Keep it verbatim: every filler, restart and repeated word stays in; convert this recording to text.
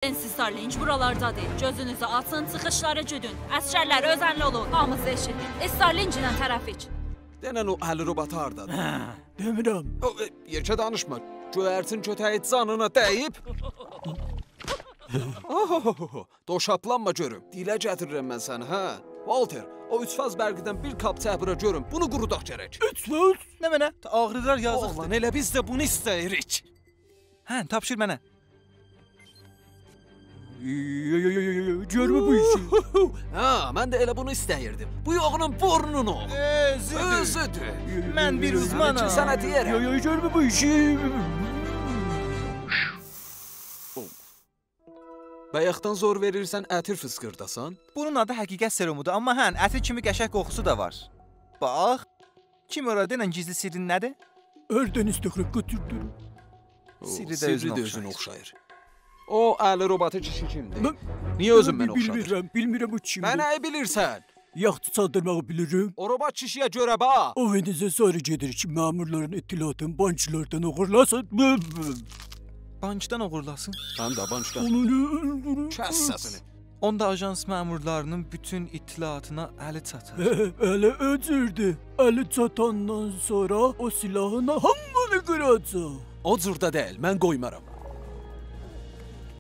استارلینگ بورالاردادیر. گؤزونوزو آچین، چیخیشلارا گئدین. عسگرلر، اؤزنلی اولون. هامینیز ائشیدین. استارلینگله طرفیک. دئنن او الی روبوتو هاردادیر؟ هه، دئمیرم. او، ائ، یئکه دانیشما. گؤیرچین کؤتگی جانینا دَییب. اوهوهوهو. دوشاپلانما گؤروم. دیله گتیریرم من سنی، هه؟ والتر، او اوچ فاز برقیدن بیر قاب چک بورا گؤروم. بونو قوروداق گرک. اوچ فاز؟ نمنه؟ آغریرلار یازیقدیر. اوغلان، ائله بیز ده بونو ایسته‌ییریک. هه، تاپشیر منه. گؤرمه بو ایشی. هه، من ده ائله بونو ایسته‌ییردیم. بو یوغونون بورنونو. اؤزودور. اؤزودور. من بیر اوزمانام. سنه دئیه‌رم. یو، یو، گؤرمه بو ایشی. بایاقدان زور وئریرسن عطیر فیسقیرداسان؟ بونون آدی حقیقت سرومودور، آمما هن، عطیر کیمی قشنگ قوخوسو دا وار. باخ. کیم اورا؟ دئنن گیزلی سیررین نه‌دیر؟ اردن استخرک گؤتوردوم. او، سیرری ده سیرری اؤزونه ده اؤزونه اوخشاییر. اوخشاییر. او الی روبوتو کیشی کیمدیر؟ من، نییه اؤزون من منه بیلمیرم، اوخشادیر؟ بیلمیرم او کیمدیر. من نه‌یی بیلیرسن؟ یاخچی چالدیرماغی بیلیرم. او روبوت کیشی‌یه گؤره باخ. او ونیزه ساری گئدیر کی، مأمورلارین اطلاعاتینی بانکلاردان اوغورلاسین. بانکدان اوغورلاسین؟ هه ده، بانکدان. اونو اؤلدورون. کس سسینی. اوندا آژانس مأمورلاری‌نین بوتون اطلاعاتینا الی چاتار. الی او جوردور. الی چاتاندان سونرا او سلاحینان هامینی قیراجاق. او جور ده دئییل، من قویمارام.